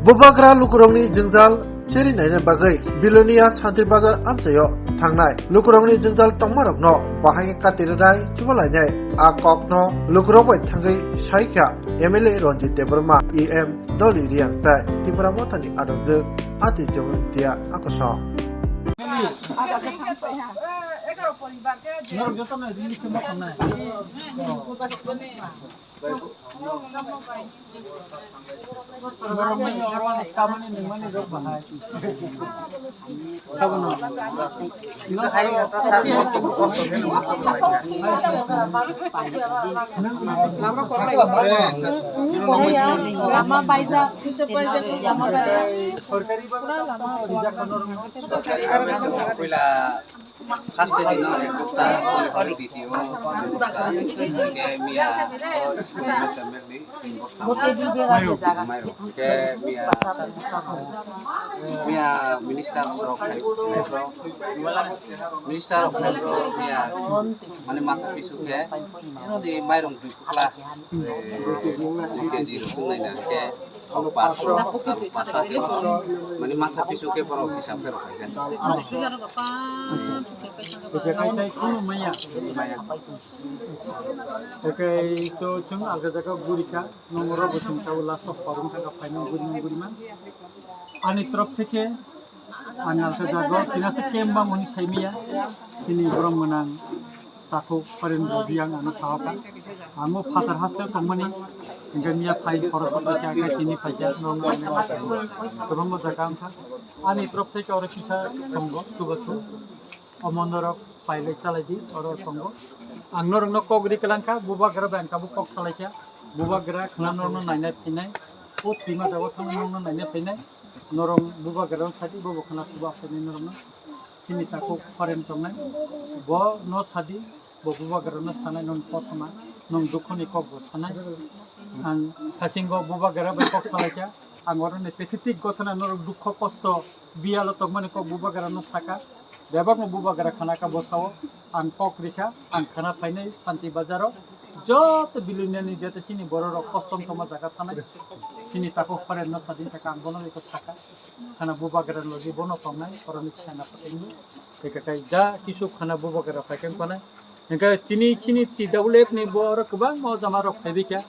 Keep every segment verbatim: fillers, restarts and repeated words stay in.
Bubagra lukurokni jwngjal cheri naina bagwi Bilonia Shanti Bazar amchaio thangnai lukurokni jwngjal tongmarokno bahai kati rwnai chubalainai a kokno lukurok bai thangwi saikha M L A Ranjit Debbarma, E M Dolly Riang tai Tipra Mothani adongjwk Ati Jaimintia Akosong. Lama baijak, lama baijak, pura lama. First day no ek bokta, D T O ek bokta, hingke miya o tin bokta mairok, mairok, hingke miya, miya minister rok hai, hai rok, minister rok hai rok miya mane matha pisu khe, eno di mairok dui pukla, eh, dui K G rok nai na hingke. Mani matha pisu khe borok hisab khe rok khaikha. Hwnkhe kaitai khunu maya. Hwnkhe to chwng alga jaga gurikha, nongro bo chwng tabuk last of forum thangkha phaino gurima gurima. Ani torop theke ani alga jaga tinaso kembang hwnwi saimaya. Tini borom gwnang. Takhuk Paren Rodiang ano sahoka. Amo phatar haste tongmani, hingke miya phai khoro khoro khe khe tini phaikha, norok kwbangma jaga wngkha. Ani torop theke oro kisa tongo, chubachu. Omo norok pailai chalaidi, oro tongo. Ang norokno kok ri kwlangkha, bubagra bai ang tabuk kok salaikha. Bubagra khna norokno nainai phinai, o twima jaga thangwi norokno nainai phinai. Norok bubagrano sadi, bo bo khna chuba aswkni norokno. Chini takhuk foreign tongnai, bo no sadi, bo bubagrano sanai, nong kothoma, nong dukhoni kok bo sanai. Ang hasingo bubagra bai kok salaikha, ang oroni pathetic gothana norok dukho kosto biyalo tongmani kok bubagrano saka, bebakno bubagra khanaka bosao, ang kok rikha, ang khana phainai Shanti Bazaro, joto Biloniani joto chini bororok kosto tongma jaga thanai, chini takhuk foreign no sadin saka, ang bono eko saka. Khana bubagra logi bono tongnai, oroni sena patengo. Eka kai ja kisu khana bubagra paikeng panai. Engka chini, chini T W F ni bo oro kwbangma o jama rok phaibikha.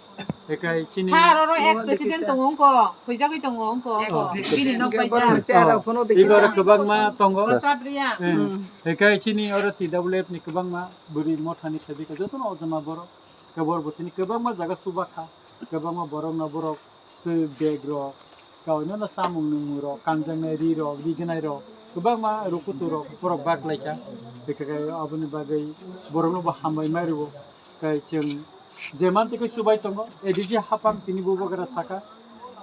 Eka chini Sir, oro ex president tongo wngko, huijagwi tongo wngko, wngko. Bini nok bai ta. Ibo oro kwbangma tongo. Sir. Tabria. Hmm. Eka chini oro T W F ni kwbangma bwrwi mothani phaibikha, jotono o jama borok. Kebor bo tini kwbangma jaga chubakha, kwbangma borokno borok twi bag rok, kaui no samung nungmung rok, kanjaknai ri rok, ri gwnai rok, kwbangma rukutu rok borok bak lai kha. Bikha khe aboni bagwi borokno bo hambai mai rwo. Tei chwng je man twi khe chubai tongo, A D C Hapang tini bubagra saka,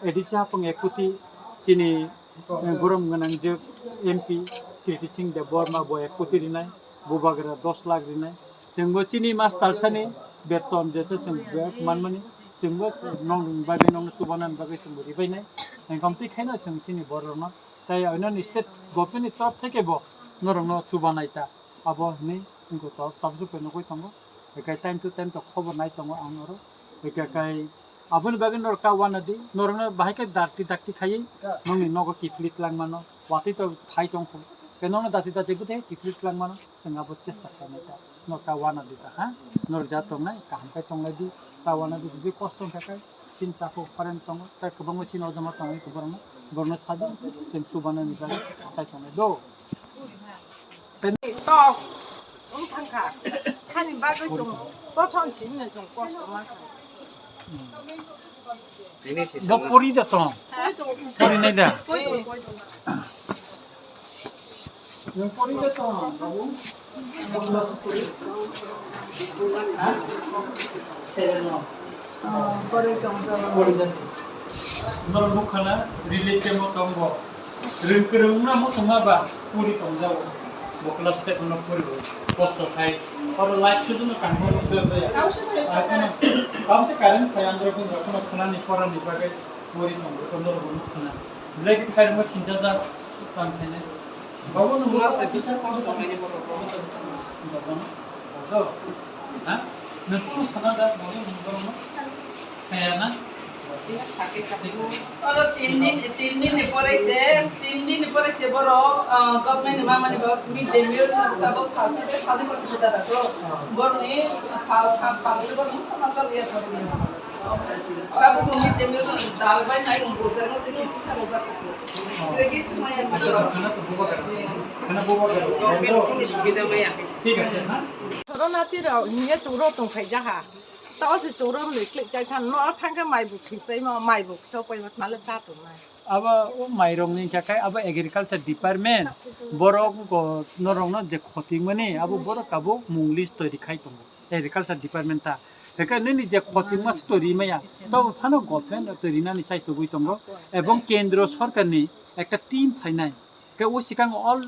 A D C Hapang ek koti chini, eh, borom gwnang je M P Kriti Singh Debbarma bo ek koti rinai, bubagra dos lakh rinai. Chwngbo chini mas talsani beton jesa chwng bek manmani, chwngbo nong bagwi nongno chubanani bagwi chwngbo ribainai. Engkam twi khaino chwng chini bororokno tei oinoni state government ni torop thai khe bo norokno chubanai ta. Abo hwnwi wngkha to tabjwk bai nugwi tongo. Hinkhe time to time to khobor nai tongo ang oro. Hinkhe kai aboni bagwi norok ta uanadi, norokno bahai khe dakti dakti khaiwi nongni nogo kiphilwi twlang mano. Watwi to phai tong kho. Khe nongno dakti dakti bwtwi kiphilwi twlang mano. Chwng abo chesta khainai ta. Norok ta uanadi ta ha. Norok ja tongnai, kaham khe tonglai di. Ta uanadi bwtwi kosto wngkha khe. Chini takhuk foreign tongo, tei kwbangma chini o jama tongo, borokno, borokno sadi, chwng chubanani bagwi achai tongnai do. Tok, wng thangkha. Khani bagwi chwng kothon simi no chwng kosto mankha. Bo pori da tong. Pori nai da. Norok nukhana relate khe mo tong bo. Rwng kwrwng wngna mo tongma ba puri tongjago. Bo class ten no puri bo. Kosto khai. Oro light sudu no kaham no jor jaya. Akheno, kamse current khai andro kun rakhono khana ni pora ni bagwi puri tong bo norok nukhana. Belai khe khairokma chinchajak tang khainai. Babu, nwng ma se kisa kok tonglaini borok, borok tong tong. Babu, no? Babu? Ha? Nwng kunu sana da, babu, nwng borok no? Saya na? Oro tin din, tin din ni pore se, tin din ni pore se borok, ah, government ni mamani bo mid day meal tabok salsa tei salni pore se da da to. Borok ni sal, sal, sal, borok ni sama sal ya. Tabuk mid day meal dal bai mai rung bujak no se kisi sa bujak. Lagi cuma yang Khana to boba karo. Khana boba karo. Government ni subida mai ya. Thik ase na? Corona tiro hiye churo tong khai jaha. Ta o se churo le klik chai than no thang ke mai bu thik pai ma mai bu so pai ma le cha tu mai. Abo o mairok ni kha khai abo agriculture department borok go norok no je khoting mani abo borok abo mung list toiri khai tongo agriculture department ta. Hekhe nini je khoting mas toiri maya to phano government toiri nani chai tugui tongo ebong kendro sorkar ni ekta team phainai. Khe o swkang all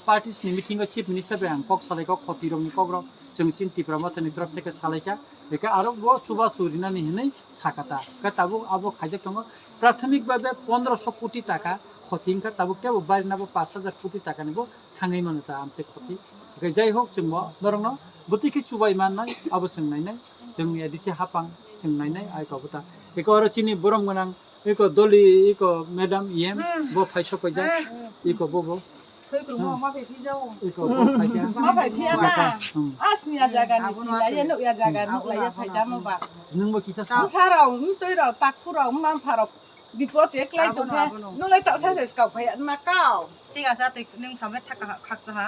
parties ni meeting o chief minister bai ang kok salai kok khotirok ni kok rok chwng chini Tipra Motha ni torop theke salai kha. Hekhe aro bo chuba churinani hinwi sakha ta. Khe tabuk abo khaijak tongo prathomik babe pondroso koti taka khoti wngkha, tabuk tebo barina bo pash hajar koti taka ni bo thangwi mano ta amse khoti. Hekhe jai hok chwng bo norok no bwtwi khe chubai mannai abo chwng nainai. Chwng A D C hapang chwng nainai ai kok ta. Hekhe oro chini borom gwnang Iko doli, iko madam E M, bo phai sok paijak, iko bo bo. Thoi kwrwngma ma phai phijao. Iko bo phai kha. Ma phai phiya na. Hmm. Asni ya jaga ni sila ya nuk ya jaga nuk la ya phai jamo ba. Nung bo kisa sa. Sa rong, ni toi rong, tak phu rong, man pha rong. Bipot ek lai to phe. Nung lai tak sa sa kau phai ma kau. Ching asa tei nung samle thak khak sa ha.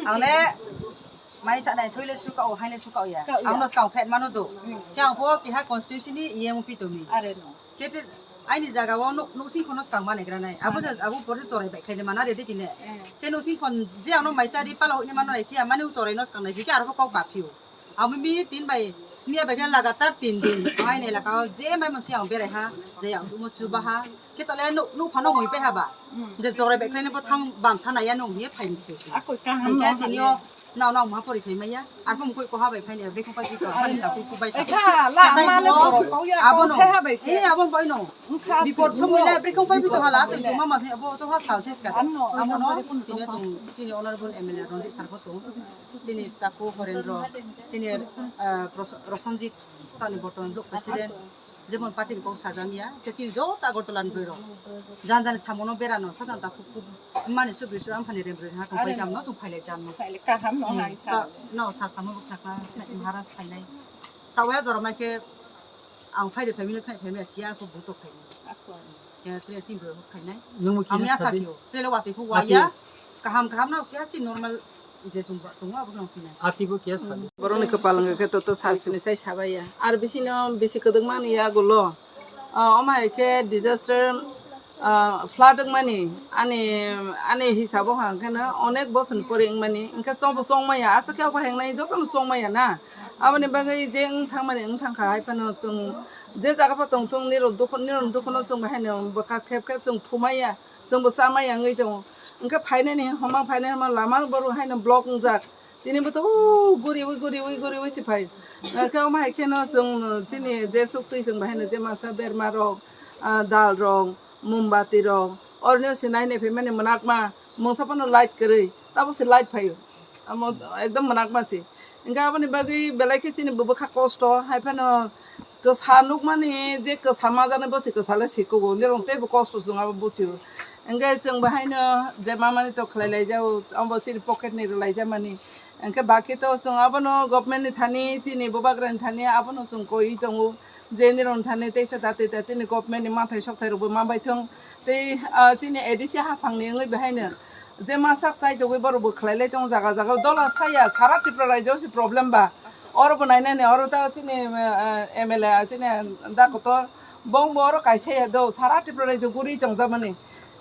Ang le mai sa nai thoi le su kau, hai le su kau ya. Ang no skang phet manu do. Khe ang pho kiha constituency ni E M pi to mi. Are no. Kete aini jaga o nuk, nuk sing khono skang mane gra nai. Abo ja, abo por se chorai bai khaile mana ready kine. Ke nuk sing khon je ano mai chari pala hoi ne mano nai phiya mane u chorai no skang nai phiya aro kok ba phiu. Ami mi tin bai miya bai khe lagatar tin din. Aini elaka o je mai monsi ang berai ha, je ang tumo chuba ha. Khe tole nuk, nuk phano hoi pai ha ba. Je chorai bai khaile bo thang bam sa nai ya nung ye phai mi se. Akoi kaham no. Khe tini o Nao nao maha pori khai maya. Arpho mukoi koha bai phai ni, brekong pai pito, mani ta kuku bai. Ekha, la, ma le borok kau ya, abo no. Kau khe ha bai se. Eh, abo bai no. Bipot somoi le brekong pai pito hala, tei suma ma se, abo so ha sal ses ka. Ano, amo no, tini tong, tini honorable M L A Ranjit sir ko tong. Tini taku Horendro, tini, eh, Ros-, Rosanjit, tani bortoman block president. Jemon party ni kok sajak ya, khe chini joto Agartala ni bwrwi rok. Jan jan ni samung no bera no, sajang ta kuk kuk mani subri subri amphani rem rem ha tong pai jam no, tong phai lai jam no. Phai lai kaham no hai sa. No sar samung bwkha kha, Maharaj phai nai. Tawa jora mai khe ang phai de family khai family siya ko buto phai nai. Khe tre chini bwrwi phai nai. Nung mo kisa sadi. Ami asa kio, tre le wati khu waya. Kaham kaham no kya chi normal. Je chwng ba tongo abo no phina. Ati bo kiya sadi. Borok ni kwpal wngkha khe to to sal sini sai sabai ya. Ar bisi no bisi kwdwkma ni yagulo. Ah, omo hai khe disaster, ah, flood wngmani ani, ani hisabo hwnkhe no onek bosor ni pore wngmani. Wngkhe chongbo chongmaya. Aswk khe obo hengnai joto no chongmaya na. Aboni bagwi je wng thangmani wng thangkha hai phano chwng je jaga pho tongthung nirok dukhu, nirok dukhu no chwng bahai no bwkha khep khep chwng thumaya. Chwngbo chamaya wngwi tongo. Hwnkhe phainani hwnma, phainani hwnma lama borok haino block wngjak. Tini bo to o guriwi, guriwi, guriwi se phai. Hwnkhe omo hai kheno chwng chini je suktwi chwng bahaino je masa berma rok, ah, dal rok, mombati rok, oroni se nai nai phaimani mwnakma, mungsa phano light kwrwi, tabo se light phaio. Amo ekdom mwnakma se. Hwnkhe aboni bagwi belai khe chini bo bwkha kosto, hai phano kwsa nukmani je kwsa ma jani bo se kwsa le se kugo, nirok teibo kosto chwng abo buchio. Hwnkhe chwng bahaino je mamani to khlai lai jao, abo chini pocket ni rwlai jamani. Hwnkhe baki to chwng abono government ni thani, chini bubagra ni thani abono chwng koi tongo. Je nirok thani teisa dati dati ni government ni mathai sokthai rokbo ma bai thung. Tei, ah, chini A D C haphang ni wngwi bahaino je ma sak chai togwi borok bo khlai lai tongo jaga jaga o dola saya sara Tripura rajyo se problem ba. Oro bo nai nai ni oro ta chini, ah, M L A chini da kotor bong bo oro kaisa ya do sara Tripura rajyo guri tong jamani.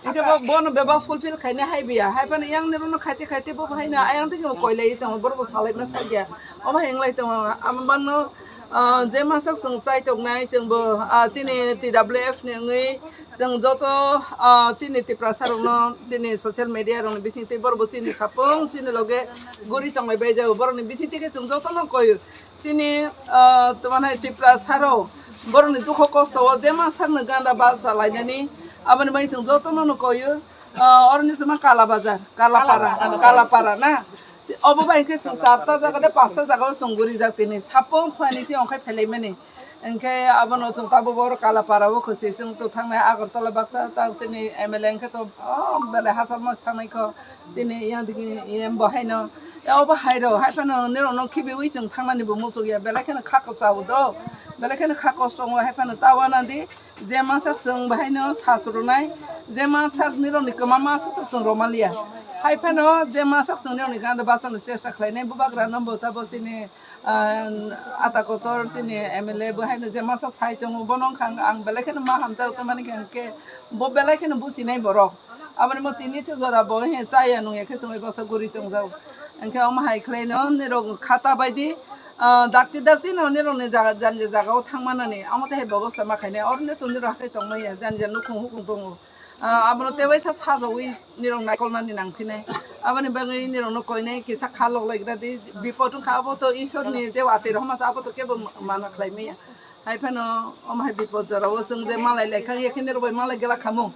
Hingke bo, bono bebak fulfill khaina hai biya. Hai phano yang ni bono khaite khaite bo hai na ayang tike bo koilai tongo, borok bo salai mano thangya. Omo hai wng lai tongo, amo bangno, ah, je masak chwng chai tongnai chwng bo, ah, chini T W F ni wngwi chwng joto, ah, chini Tiprasa rokno chini social media rokni bising twi borok bo chini sapung chini loge guri tongbai bai jago. Borokni bising twi khe chwng jotono koyo. Chini, ah, tamo nai Tiprasa rok borokni dukho kosto o je ma sakno ganda ba chalainani aboni bagwi chwng jotono no koyo, ah, oroni tamo Kala Bazar, Kala Para, Kala Para na. Obo bai khe chwng charta jaga de pasta jaga o chwng guri jak tini. Sapung phani se ongkhai phelaimani. Hwnkhe abono chwng tabuk oro Kalapara o khusi chwng to thangnai Agartala baksa ta chini M L A hwnkhe to, oh, belai hachal mas thangnai kho chini yang digi em bo haino. Obo hai rw hai phano nirok no khibiwi chwng thangnani bo muchuk ya, belai kheno kha kwchao do, belai kheno kha kosto wngo hai phano ta wana di. Je masa chwng bahaino sachwrwnai, je masa nirokni kwma masa to chwng romaliya. Hai phano je masa chwng nirokni ganda bachana chesta khlainai bubagra no bo tabo chini, ah, ata kotor chini M L A bo haino je masa sai tongo bono wngkha ang belai kheno ma hamjak tongmani hwnkhe bo belai kheno buchinai borok. Aboni mo tini se jora bo he chaya nungya khe chwngwi basa guri tongjak. Hwnkhe omo hai khlaino nirok khata baidi, ah, dakti dakti no nirokni jaga, jani jaga o thangmanani amo tei hai bobosta ma khainai. Oro ne to nirok hakhai tongmaya, jani jani nukhung hukhung tongo. Ah, abono tewaisa sajagwi nirok naikolnani nangphinai. Aboni bagwi nirokno koinai kisa kha loklaigra di, bipot wngkha abo to Isorni je watwi rohorma abo to kebo mana khlaimaya. Hai phano omo hai bipot jorao chwng je malai laikha, yakhe nirok bai malai glak kha mung.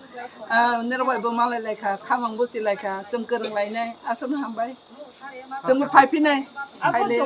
Ah, nirok bai bo malai laikha, khamang buchi laikha, chwng kwrwng lainai, aswkno hambai. Chwngbo phai phinai. Hai le.